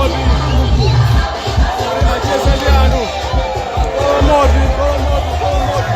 Golomoti. Acheza ndi anthu. Golomoti, Golomoti, Golomoti.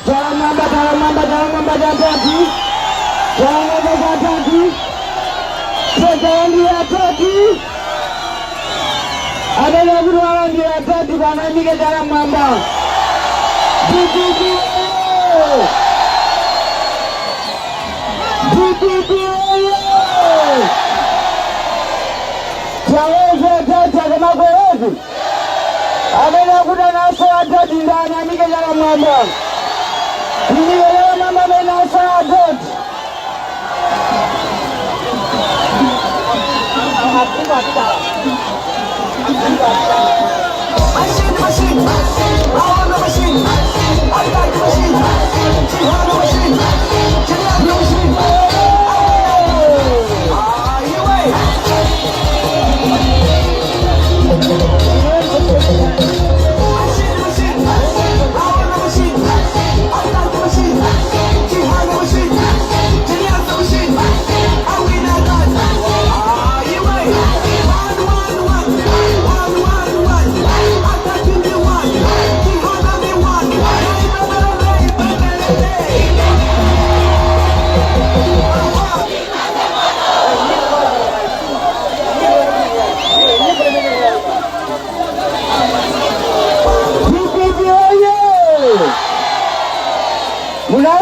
Chala mwamba, chala mwamba, chatatu. Chala chatatu. Pesa atatu. Amene kuti walandira atatu panamike chala mwamba. DPP! DPP! Chaweze atatu akamakwelezi. Amene akuti anaso atatu ndani amike chala mwamba. Imike chala mwamba amene aso atatu.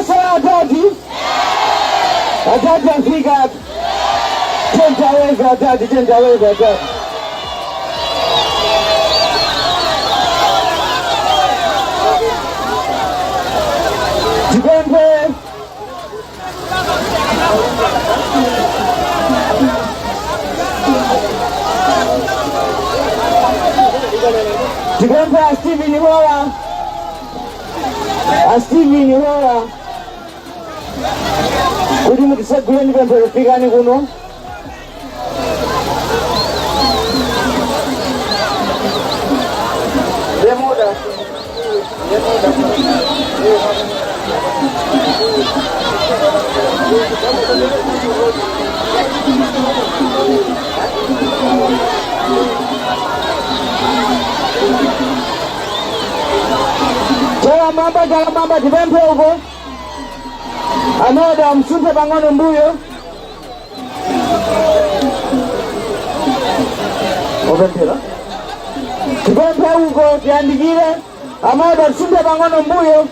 Mukuwasowa atati? Atati afika. Tentaweza atati, tentaweza atati. Tipemphe a Stephen Hola, a Stephen Hola kuti mutiseguleni pemphero, fikani kuno. Demoda. Chala mwamba, chala mwamba, tipemphe uko. Anoda msunthe pang'ono mbuyo. Opemphera. Tipemphe uko tiyandikire. Amada msunthe pang'ono mbuyo.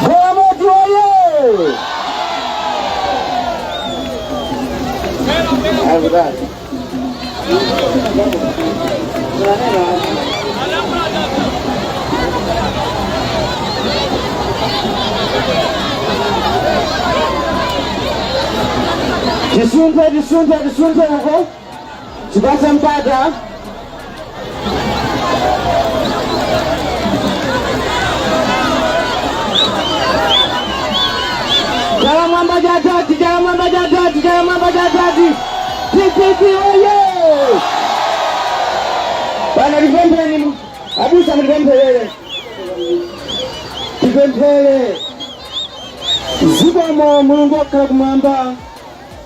Goamoti oye! Akutali. Tisunthe, tisunthe, tisunthe uko. Tipatse mpata. Chala mwamba cha tati, chala mwamba cha tati, chala mwamba cha tati. DPP oye! Bana tipemphereni, abusa mutipempherere. Tipemphere. Zikomo Mulungu okhala kumwamba,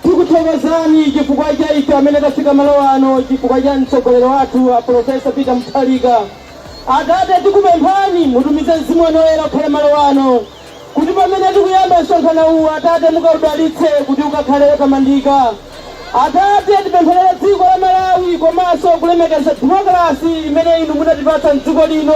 tikuthokozani chifukwa cha ife amene tafika malo ano chifukwa cha mtsogoleri wathu a Profesa Peter Mutharika. Atate, tikupemphani mutumize Mzimu wanu Woyera ukhale malo ano, kuti pamene tikuyamba msonkhano uwu, Atate, mukaudalitse kuti ukakhale wotamandika. Atate, tipempherere dziko la Malawi komanso kulemekeza demokrasi imene inu munatipatsa mdziko lino.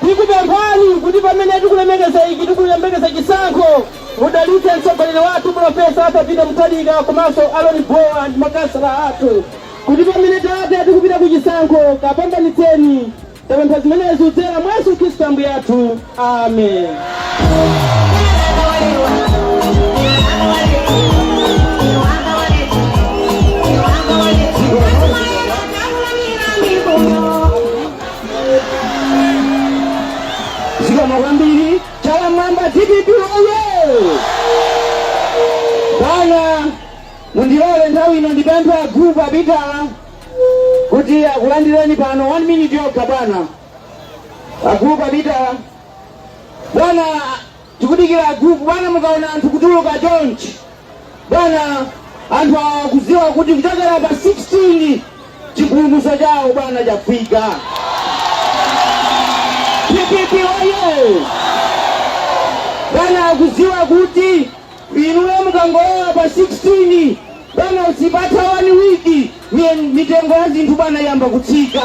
Tikupemphani kuti pamene tikulemekeza iki, tikulemekeza chisankho, mudalitse mtsogoleri wathu Profesa Arthur Peter Mutharika komanso Aaron Bowa ndi makansala athu, kuti pamene, Tate, tikupita ku chisankho, kapambanitseni. Tapempha zimenezi kudzera mwa Yesu Khristu Ambuye athu, amen. Zikomo kwambiri. Chala mwamba, DPP oye! Bwana, mundilole nthawi ino ndipemphe a group apitala kuti akulandireni pano, 1 minute yokha. Bwana, a group apitala, bwana, tikudikira a group. Bwana, mukaona anthu kutuluka chonchi, bwana, anthu awa kuziwa kuti kuchokera pa 16 chipulumutso chawo, bwana, chafika. DPP oye! Bwana, akuziwa kuti inuyo mukangolowa pa 16, bwana, usipatha 1 wiki, mitengo ya zinthu, bwana, yamba kutsika.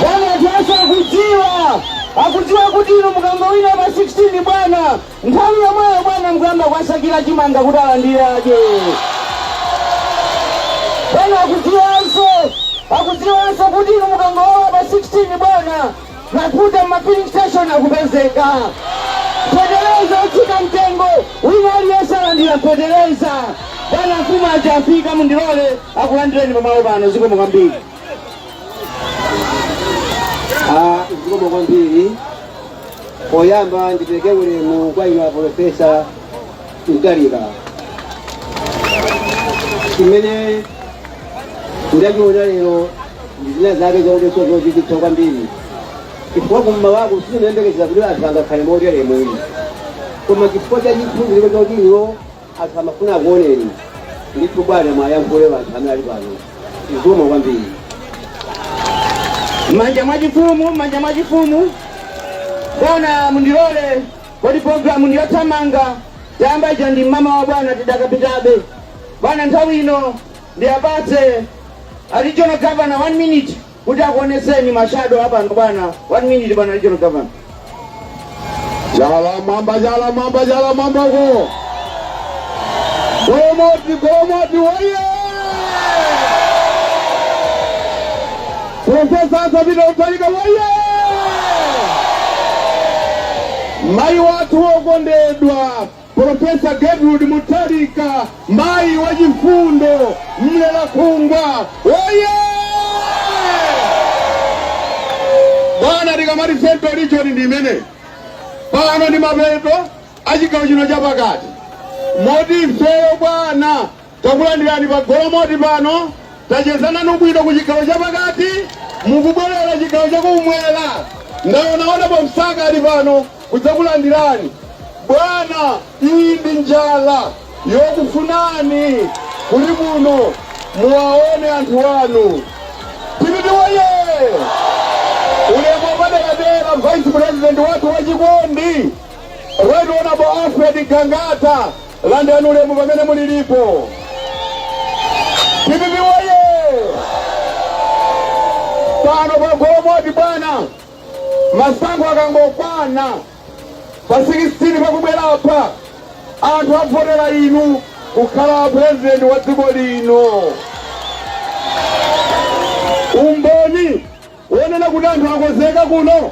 Bwana, anthu aso akudziwa, akudziwa kuti inu mukangowina pa 16, bwana, nthawi yomweyo, bwana, mukuyamba kwasakira chimanga kuti alandire adye. Bwana, akudziwanso, akudziwanso kuti inu mukangolowa pa 16, bwana, mafuta mma filling station akupezeka, fetereza utsika mtengo, wina aliyense alandira fetereza. Bwana, mfumu aja afika, mundilole akulandireni pamalo pano. Zikomo kwambiri. Ah, zikomo kwambiri. Poyamba ndipereke ulemu kwa inu a Profesa Mutharika. Chimene ndachiona lero ndi zina zake zakuti zochititsa kwambiri, chifukwa kummawaku sitinayembekezera kuti anthu angakhale moteremu, koma chifukwa cha chikhulupiriro choti iwo anthu amafuna akuoneni ndithu, bwana, mwayankhule anthu amene ali pano. Zikomo kwambiri. Manja mwachifumu, manja mwachifumu. Bwana, mundilole kodi programu ndiyothamanga, tayamba ija ndi mama wa bwana, tidakapitabe. Bwana, nthawi ino ndiyapatse a regional governor, 1 minute. Kuti akuoneseni ma shadow apano bwana. One minute bwana regional governor. Chala mwamba, chala mwamba, chala mwamba uko. Golomoti, Golomoti woye! Profesa Arthur Peter Mutharika woye! Mayi wathu wokondedwa Profesa Gertrude Mutharika, mayi wachifundo, mlela khungwa woye! Bwana, tikamati Central Region ndi imene pano ndi mapeto a chigawo chino chapakati, moti ifeyo bwana takulandirani pa Golomoti pano, tacheza nanu bwino ku chigawo chapakati, mukubwerera chigawo chakumwera. Ndaonaona pa Msaka ali pano kudzakulandirani bwana. Iyi ndi njala yokufunani kuli muno muwaone anthu wanu. DPP woye! Ulemu wapaderadera vice president wathu wachikondi, Right Honorable Alfred Gangata, landirani ulemu pamene mulilipo. DPP woye! Pano pa Golomoti bwana, masankho akangokwana pa 16 pakubwerapa, anthu avotera inu kukhala president wa dziko lino. Umboni wonena kuti anthu akonzeka kuno,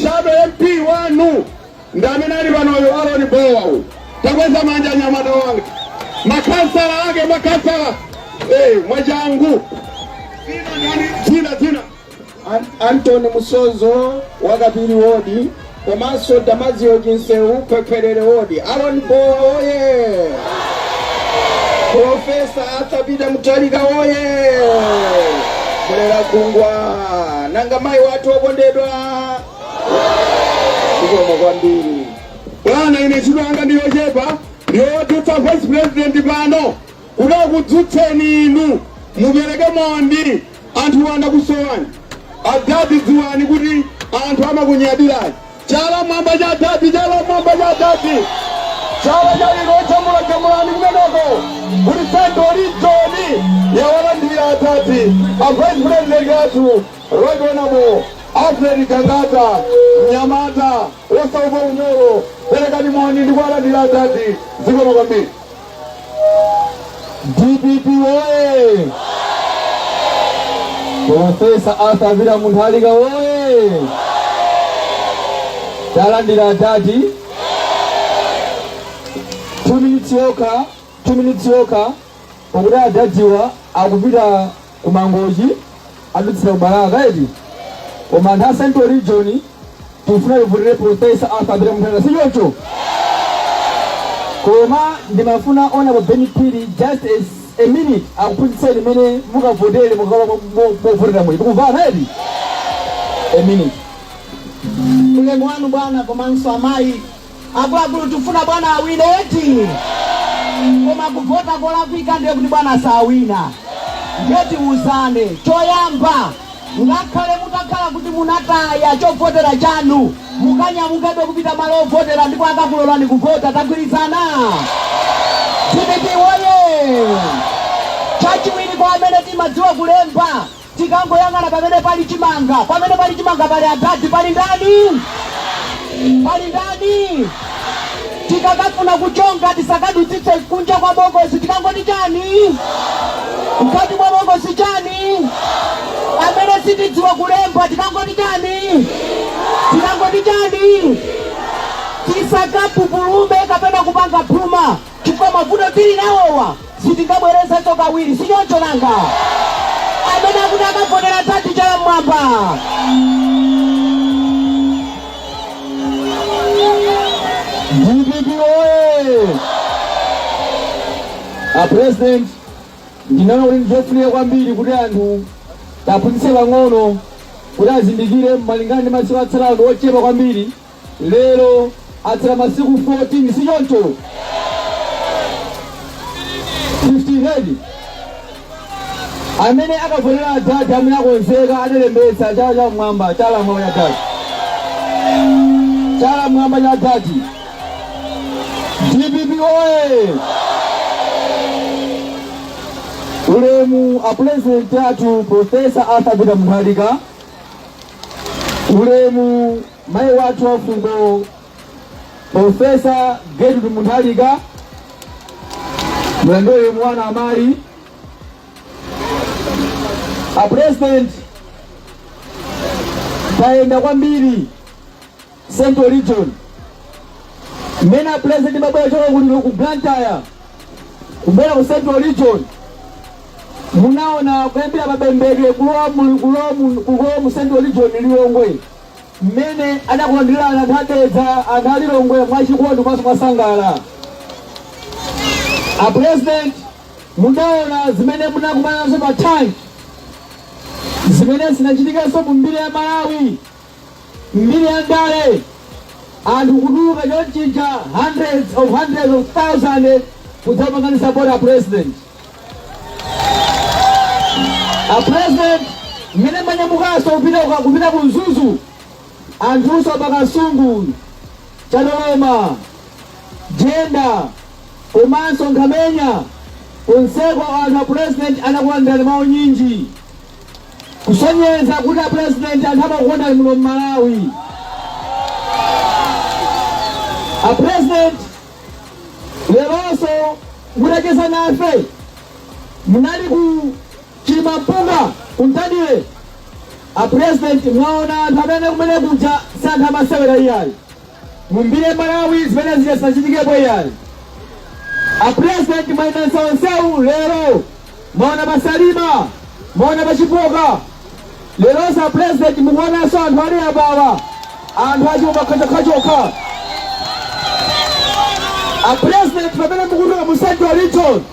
shadow MP wanu ndi amene ali panoyo, Aaron Bowa uyu. Takweza manja anyamata wanga, makhansala ake, makhansala. Mwachangu, dzina, dzina? Antony Musozo, Wakapiri Wodi, komanso Damazio Chinseu, Khwekhwerere Wodi. Aaron Bowa oye! Profesa Arthur Peter Mutharika oye! Mulera Kungwa, nanga mayi wathu okondedwa, zikomo kwambiri. Bwana, ine ntchito yanga ndiyochepa, ndiyodzutsa vice president pano kuti akudzutseni inu mupereke moni. Anthu wanda kusowani adadi, dziwani kuti anthu amakunyadirani. Chala mwamba cha adadi, chala mwamba cha adadi, chala cha ino chamulajamulani kumeneko kuti Central Region yawalandira adadi, a vice president athu, Right Honorable Alfred Gangata, mnyamata wosauka unyolo. Perekani moni ndikuwalandira adadi. Zikomo kwambiri. DPP woye! Profesa Arthur Peter Mutharika woye! Talandira adadi. 2 minutes yokha, 2 minutes yokha, pakuti adadiwa akupita ku Mangochi, adutsira ku Balaka eti. Koma anthu a Central Region tifuna tivotere Profesa Arthur Peter Mutharika, si choncho? Koma ndimafuna Honorable Ben Phiri, just a minute, akuphunzitseni imene mukavotere mukakhala movotera muli tikumvana eti. A minute. Ulemu wanu bwana, komanso amayi akuluakulu. Tifuna bwana awine eti, koma kuvota kolakwika ndiye kuti bwana sawina. Ndiye tiwuzane, choyamba, ngakhale mutakhala kuti munataya chovotera chanu, mukanyamukebe kupita malo ovotera ndipo akakulolani kuvota. Tagwirizana? DPP woye! Chachiwiri, kwa amene timadziwa kulemba, tikangoyang'ana pamene pali chimanga, pamene pali chimanga pali adadi. Pali ndani? Pali ndani? Tikakafuna kuchonga, tisakadutsitse kunja kwa bokosi. Tikangoti chani? Mkati mwa bokosi chani? Amene sitidziwa kulemba, tikangoti chani? Tikangoti chani? Tisakapupulume kapena kupanga phuma, chifukwa mavuto tili nawowa sitingabwerezenso kawiri, sichoncho nanga? Amene akuti akavotera tati, chala mmwamba. DPP oye! A president, ndinaona kuti ndizofunika kwambiri kuti anthu taphunzitse pang'ono kuti azindikire malingana ndi masiku atsala ndi ochepa kwambiri. Lero atsala masiku 14, si choncho? 15 edi. Amene akavotera adadi, amene akonzeka, adalembetsa, chala cha mwamba, chala mwamba cha dadi, chala mwamba cha dadi. DPP oye! Ulemu a president athu Professor Arthur Peter Mutharika, ulemu mayi wathu wa fuko Professor Gertrude Mutharika, mulandire ulemu wanu amayi. A president, tayenda kwambiri Central Region. Mmene a president mabwera choka kuliro ku Blantyre kubwera ku Central Region, munaona kuyambira mabembedwe kulowa mu Central Region, Lilongwe, mmene adakulandirana anthu adedza, anthu a Lilongwe, mwachikondi komanso mwasangala. A president, munaona zimene munakumana nazo pa tank, zimene zinachitikanso mu mbiri ya Malawi, mbiri ya ndale, anthu kutuluka chonchija, hundreds of thousands, kudzapangani support a president. A president, mmene manyamukanso kupita ku Mzuzu, anthunso pakasungu, Chatoloma, Jenda komanso Nkhamenya, konseko anthu a president anakulandirani mwaunyinji, kusonyeza kuti a president, anthu amakukondani muno mMalawi. A president, leronso mutacheza nafe, munali ku Chilimampunga, kuntadire. A president, mwaona anthu amene kumene kuja si anthu amasewera iyayi. Mumbiri Malawi zimene zija zisachitikepo iyayi. A president, mwayenda msewu lero, mwaona paSalima, mwaona paChipoka. Leronso a president, mukuonanso anthu ali apawa, anthu achimwa khachokha. A president, pamene mukutuluka mu Central Region,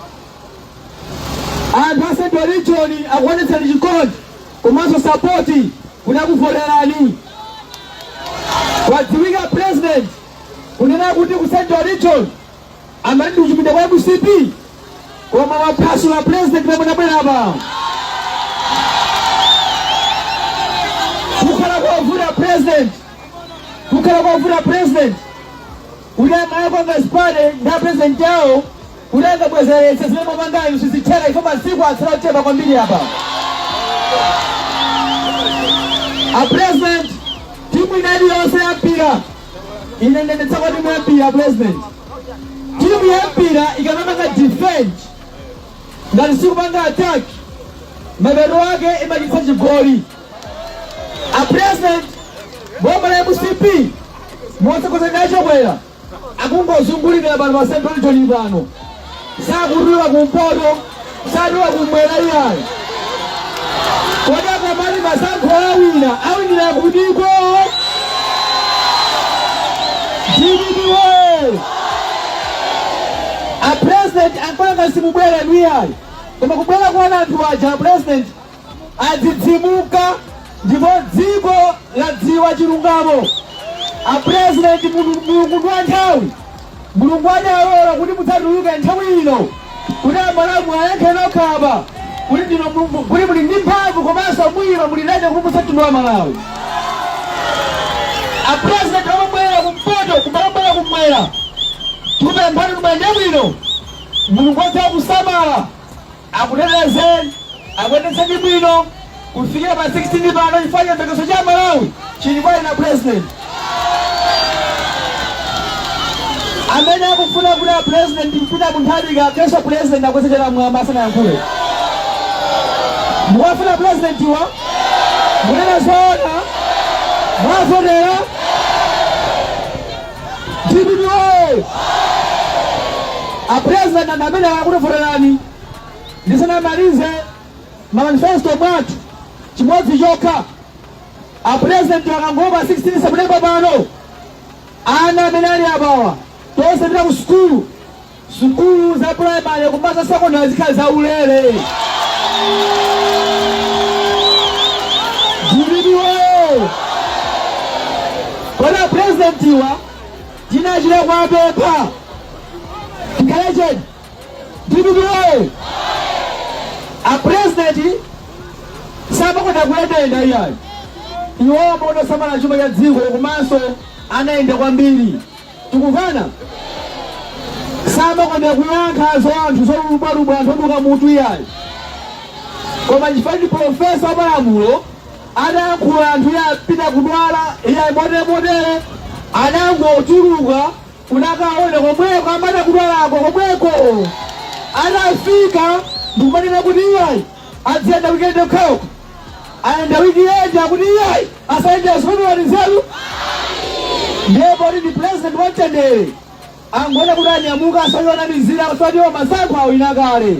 anthu a Central Region akuonetsani chikondi komanso support kuti akuvoterani. Kwadziwika, president, kunena kuti ku Central Region amati ndi kuchipinda kwa MCP, koma waphwasula, president, pamwe nabwera apa. Kukhala kovuta, president, kukhala kovuta, president, kuti amayi Congress Party ndi a president awo kuti angabwezeretse zimene mwapangayo, sizitheka. Ifo masiku atsala ochepa kwambiri apa. A president, timu ina iliyonse ya mpira, ine ndendetsako timu ya mpira, president, timu ya mpira ikamapanga defend, ngati sikupanga attack, mapeto ake imachitsa chigoli. A president, boma la MCP motsogozedwa ndi aChakwera akungozungulira pano pa Central Region pano, sakutuluka kumpoto, satuluka kumwera iyayi. Kodi akamati masankho awina, awinira kutiko? DPP woye! A president, ankalanga simubwera iyayi, koma kubwera kuona anthu aja, a president, adzidzimuka ndipo dziko ladziwa chilungamo. A president, Mulungu ndi wa nthawi. Mulungu adalola kuti mudzatuluke nthawi ino kuti Amalawi muwayankhe nokhapa kuti ndino kuti muli ndi mphamvu komanso mwino muli ready kupulumutsa mtundu wa Malawi. A president, amabwera kumpoto, kumabwera kumwera, tikupemphani kumwende bwino. Mulungu wadziwa kusamala, akutetezeni, akuyendetseni bwino kufikira pa 16 pano, chifukwa chiyembekezo cha Malawi chili kwa inu president. Amene akufuna kuti a president Peter Mutharika akhalenso president, akweze chala mwamba asanayankhule. Mukafuna president wa munena zoona, mwavotera DPP oye! A president, anthu amene akutovoterani. Ndisanamalize, manifesto mwathu chimodzi chokha, a president, akangopa 16 September pano, ana amene ali apawa tonse pita ku sukulu, sukulu za primary komanso secondary zikhala zaulere. DPP oye! Kodi a president wa tinachita kuwapempha? Tikhale chete. DPP oye! A president samakonda kuyendayenda iyayi, iwo amakonda kusamala chuma cha dziko komanso anayenda kwambiri. Tikumvana? Samakonda kuyankha zo anthu zolubwalubwa, anthu oduka mutu iyayi. Koma chifukwa ndi profesa wa malamulo, adayankhula anthu ya apita kudwala ya motere motere, anangochuluka kunakaona komweko amene kudwalako komweko. Anafika ndikumanena kuti iyayi, adziyenda weekend yokhayokha, ayenda weekend, akuti iyayi, asayende asipatulani nzeru. Ndiye poti ndi president wamtendere, angoona kuti anyamuka asaiona mizira kusatiwa masankho awina kale.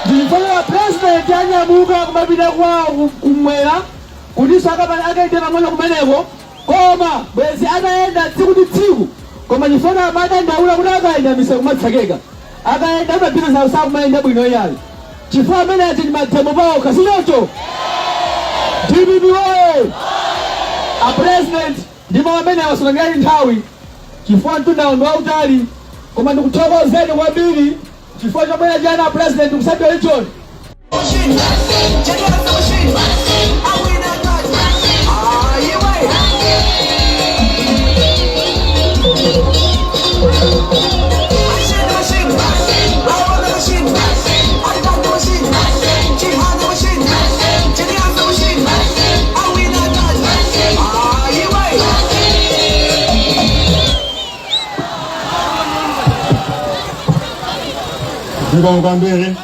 Ndichifukwa president anyamuka kumapita kwawo kumwera kutinso akaende pang'ono kumeneko, koma bwezi atayenda tsiku ndi tsiku. Koma chifukwa amadandaula kuti akayenda misewu kumatsekeka, akayenda amapita zawo sakumayenda bwino iyayi, chifukwa amene ati ndi ma demo paokha, sichoncho? DPP woye! A president, ndimo amene awasonangani nthawi chifukwa mtundawo ndi wautali, koma ndikuthokozeni kwambiri chifukwa chobwera chana president ku Central Region. Zikomo kwambiri.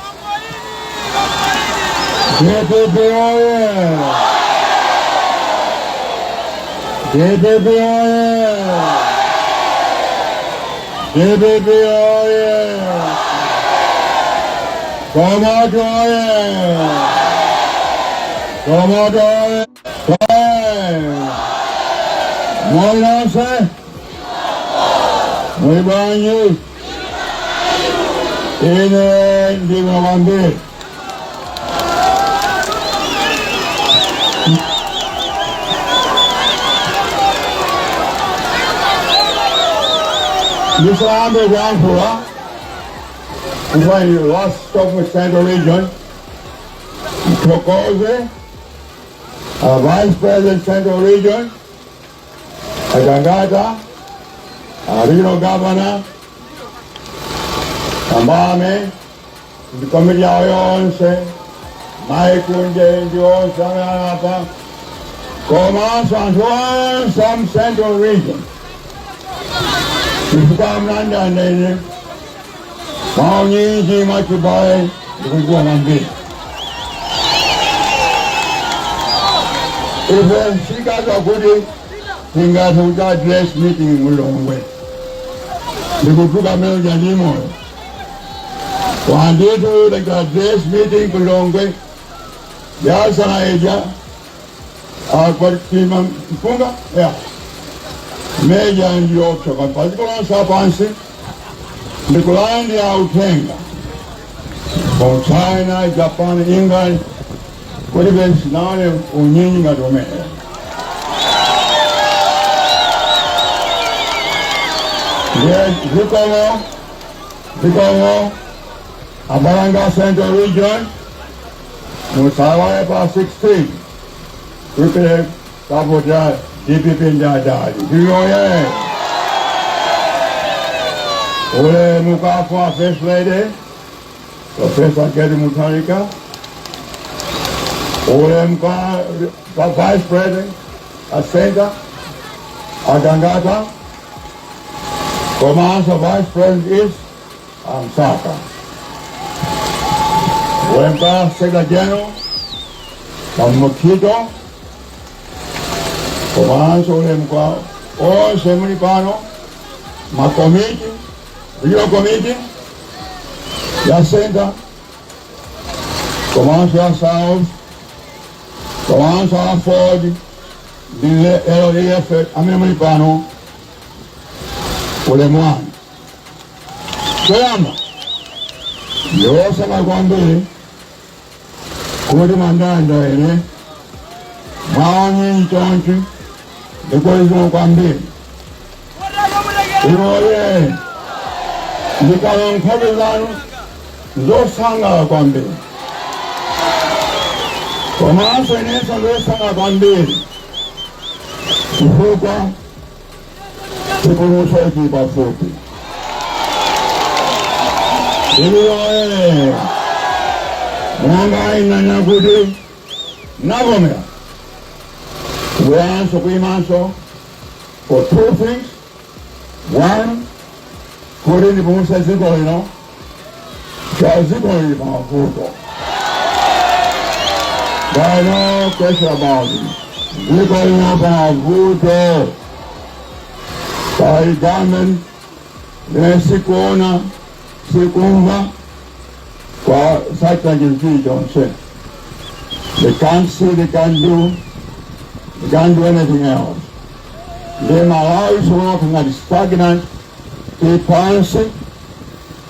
DPP oye! DPP oye! DPP oye! Tomato oye! Tomato oye! Muli nonse? Muli bwanji? Ine ndine kwambiri. Ndisambe kuyankhula kufani last stop with Central Region. Mthokoze Vice President Central Region, Agangata, Regional Governor, Ambame, ndi komiti yawo yonse, Maikunje ndi onse amene anapa, komanso anthu onse am Central Region. Chifukwa mnandanda ine maunyinji mwachibale ndikudziwa kwambiri. Ife sikaza kuti tingathe kuti address meeting mulongwe ndikutuka mene janimoyo wanditu like address meeting kulongwe yasana ija akwatima mpunga ya meja ndiyopsa padziko lonse lapansi ndikulandira uthenga from China, Japan, England kuti besinaone unyinyi ngati umene. Ndiye zikomo, zikomo abalanga Central Region, musawale pa 16 kuti kavota DPP ndadali ndiyoye. Ulemu kwa First Lady Professor Gertrude Mutharika, ulemu kwa Vice President Asenga Agangata, komanso Vice President is Amsaka, ulemu kwa Secretary General Kamukito, komanso ulemu kwa onse muli pano, makomiti, regional committee ya Center, komanso ya South, komanso ya Ford ndi LEF amene muli pano, ulemu wanu. Choyamba ndiwosaka kwambiri kuti mwandanda ine mwaonye chonchi ndikuizimo kwambiri inoye ndikaona nkhope zanu nzosangala kwambiri, komanso inenso ndosangala kwambiri chifukwa chipulumutso chili pafupi. Inoye Monga inana kuti navomera kubweranso kuyimanso for two things. One, kuti ndipulumutse dziko lino, cha dziko lili pamavuto. There no question about it. Dziko lino pamavuto. Pali government limene sikuona, sikumva kwa sachita chinthu chilichonse. They can't see, they can't do anything else. Ndi Malawi sikuona ngati stagnant, tili pansi.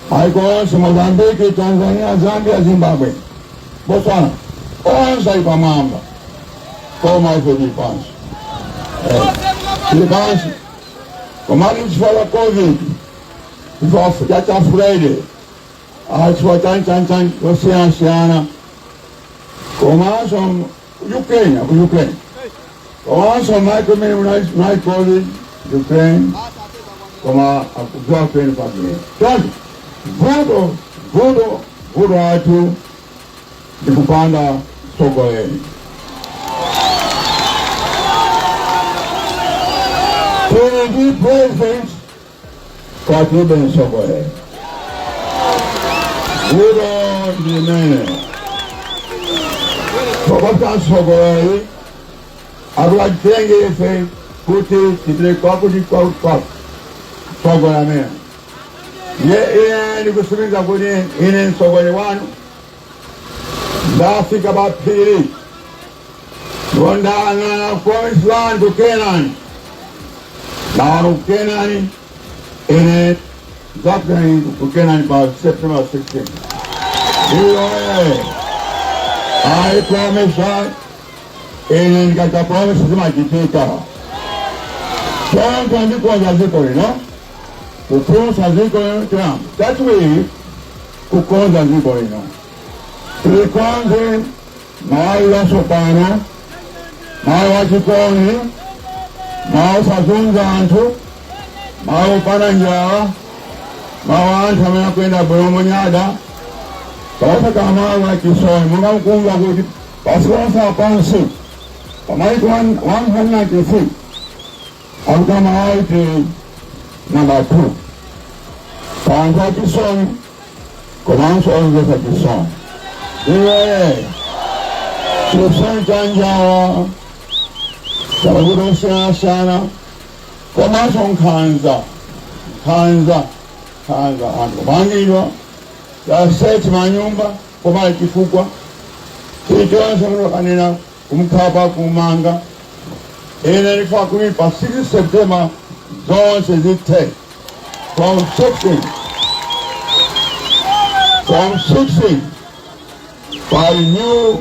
Maiko onse, Mozambique, Tanzania, Zambia, Zimbabwe, Botswana, onse ali pamwamba, koma ife tili pansi. Tili pansi. Komati chifukwa cha COVID, chifukwa cha Friday, chifukwa chani chani chani zosiyanasiyana, komanso Ukraine, ku Ukraine, komanso maiko imene munali COVID, Ukraine, koma akudziwa Ukraine pabwino. Choncho vuto athu ndikupanda mtsogoleri. Tili ndi president, tilibe mtsogoleri. Vuto ndi limene popata mtsogoleri akuwatenge ife kuti tipite kwakuti kwakuti kwakuti, mtsogoleri amene ye ine ndikutsimikiza kuti ine mtsogoleri wanu ndafika pa phiri ndipo ndayang'ana promised land ku Kenani. Ndaona ku Kenani, ine ndzapita ku Kenani pa September 16. Iyoye, I promise that. Ine ndikachita promise zimachitika. Choncho ndikonza dziko lino, kupulumutsa dziko lino choyamba, chachiwiri kukonza dziko lino, tilikonze Malawi watsopano, Malawi wachikondi, Malawi osazunza anthu, Malawi opanda njala, Malawi anthu amene akuyenda bwino monyada, osakhala Malawi wachisoni monga mukumva kuti pasi lonse lapansi pamaiko 193 akuti Malawi tili namba 2 pa anthu achisoni komanso omvetsa chisoni. Iwe chisoni cha njala, chamavuto osiyanasiyana, komanso nkhanza, nkhanza, nkhanza, anthu kumangidwa, tasearch manyumba popanda chifukwa chilichonse, munthu akanena kumkhapa, kumanga. Ine ndifuna kuti pa 6 September zonse zithe. From 16 by new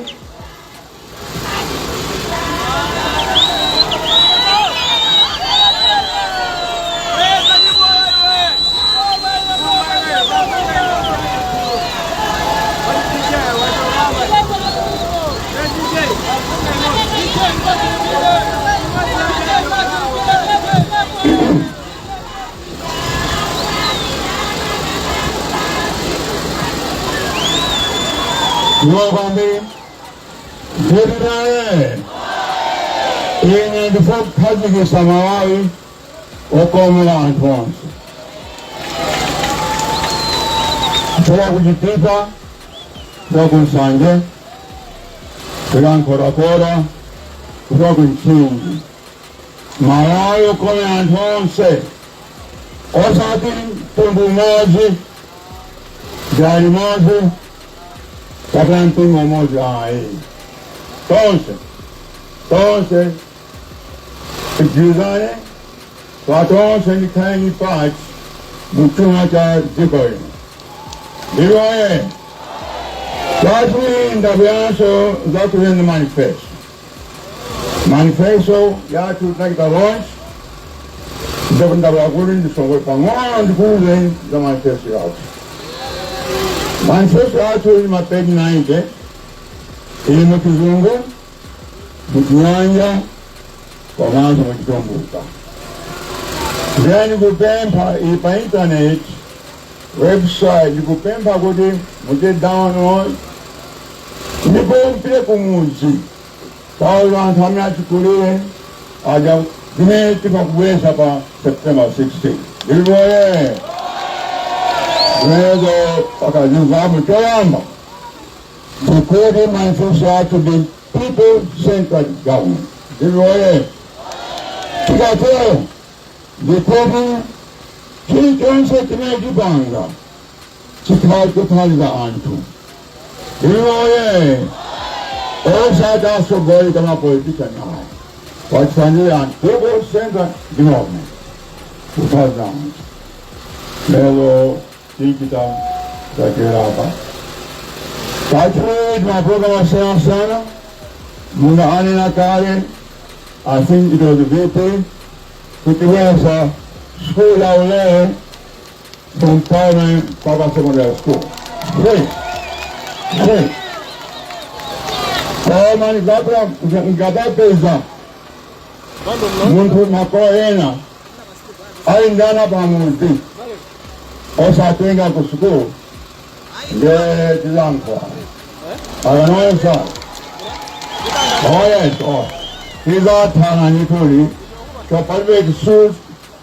Kwambiri ndititaye, ine ndifuna kukhazikitsa Malawi okomera anthu onse, kuchoka ku Chitipa, kuchoka ku Nsanje, kuchoka Nkhotakota, kuchoka ku Mchinji. Malawi okomera anthu onse, osati mtundu umodzi, dera limodzi kapena mpingo umodzi, ayi. Tonse, tonse tigwirizane kwa tonse, ndikhale ndi part muchuma cha dziko lino. Ndiloye chachiwiri, ndabweranso zakuyenza manifesto. Manifesto yathu tinachita launch, ndipo ndabwera kuti ndisongole pang'ono, ndikuuze za manifesto yathu. Manifesto yathu ili mapeji 90, ili muchizungu, muchinyanja komanso muchitumbuka. Ndiye ndikupempha, ili pa internet website, ndikupempha kuti muchite download. Ndipo mpite kumudzi, taona anthu amene achikulire aja zimene timakubweza pa September 16. Ndilipoye zimenezo pakazimvamu. Choyamba ndikuti manifesto athu ndi people centered government. Ndilipoye. Tikatero ndikuti chilichonse chimene chipanga chikhale chothandiza anthu. Ndilipoye. Osati asogoli kama politician ayi, wachithandiza anthu. People centered development, kuthandiza anthu. Lero tichita tacherapa kachiwiri mapulogalamu asiyanasiyana munga anena kale, I think it was VP, kutibweza school yaulere from primary mpaka secondary school free, free. Koma ngapapeza munthu makolo ena ali ndana pamudzi osatenga ku sukulu, nde tilankhula akanonsa. Oh yes, oh tizathana ndithuli. So palibe schools,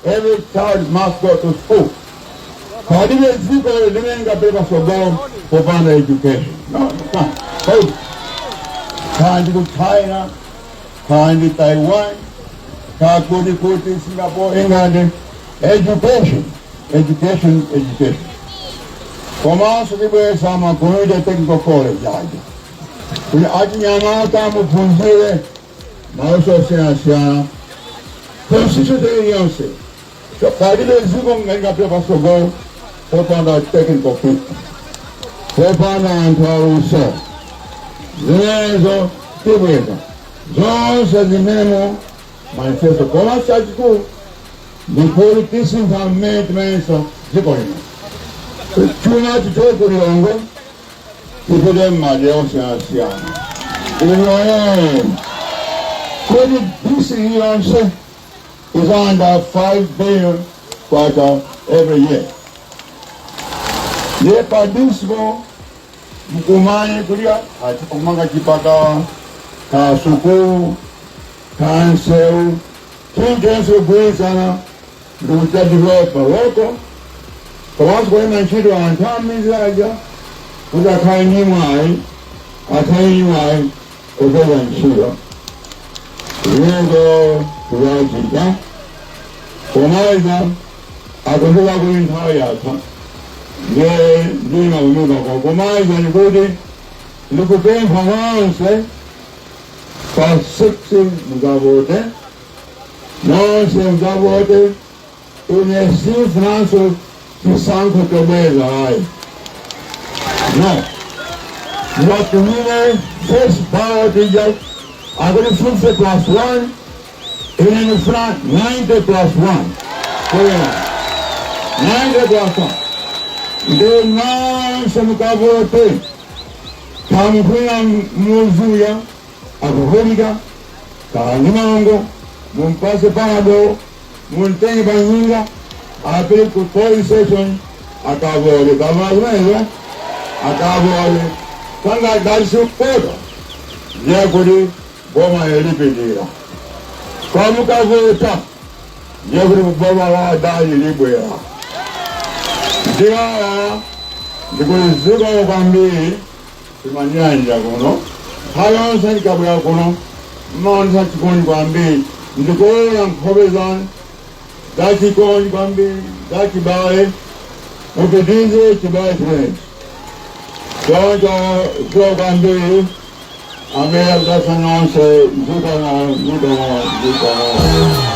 every child must go to school. Palibe dziko limene lingapite patsogolo popanda education. No, no. Hey, kandi ku China, kandi Taiwan, kakuti kuti Singapore, England, education, education, education. Komanso tibwesa ma community technical college aja kuti achinyamata muphunzire maluso osiyanasiyana constituency iliyonse. So palibe dziko lingapite patsogolo popanda technical people, popanda anthu aluso. Zimenezo tibweza zonse zimene manifesto. Koma chachikulu ndikuti tisintha mmene timayesa dziko lino, chuma chichoke ku Lilongwe tipite m'madera osiyanasiyana. Inoye kuti district yonse is under 5 billion kwacha every year. Ndiye pa district mkumane kulia atikumanga chipatala, kasukulu, kanseu, chilichonse kugwirizana ndikucha developer local, komanso kulemba ntchito anthu amidzi aja kuti akhale ndi mwayi, akhale ndi mwayi kupeza ntchito. Zimenezo tizachita. Pomaliza, akutuka kuti nthawi yatha, ndiye ndimaunuka. Pomaliza ndikuti ndikupempha nonse, pa 16 mukavote nonse, mukavote. Ine sifunanso chisankho chobweza ayi, no. Mukatumire first ballot ija, akuti 50 plus 1, ine ndifuna 90 plus 1. Kuya 90 plus 1, ndi nonse mukavote. Kamukwina muzuya akuvutika kandi mango, mumpase panado, muntenge panyinga apite ku polling station akavole. Kavazimezo akavole kanga gasipota, ndiye kuti boma ilipitira. Kwamukavota, ndiye kuti boma la dali libwera. Ndiwawa ndikuti kwambiri timanyanja kuno, nthawi yonse ndikabwera kuno mmaonesa chikondi kwambiri. Ndikuona nkhope zanu za chikondi kwambiri, za chibale. Mupitize chibale chimenechi. Choncho zikomo kwambiri, amene akutasa nonse. Zikomo, zikomo, zikomo.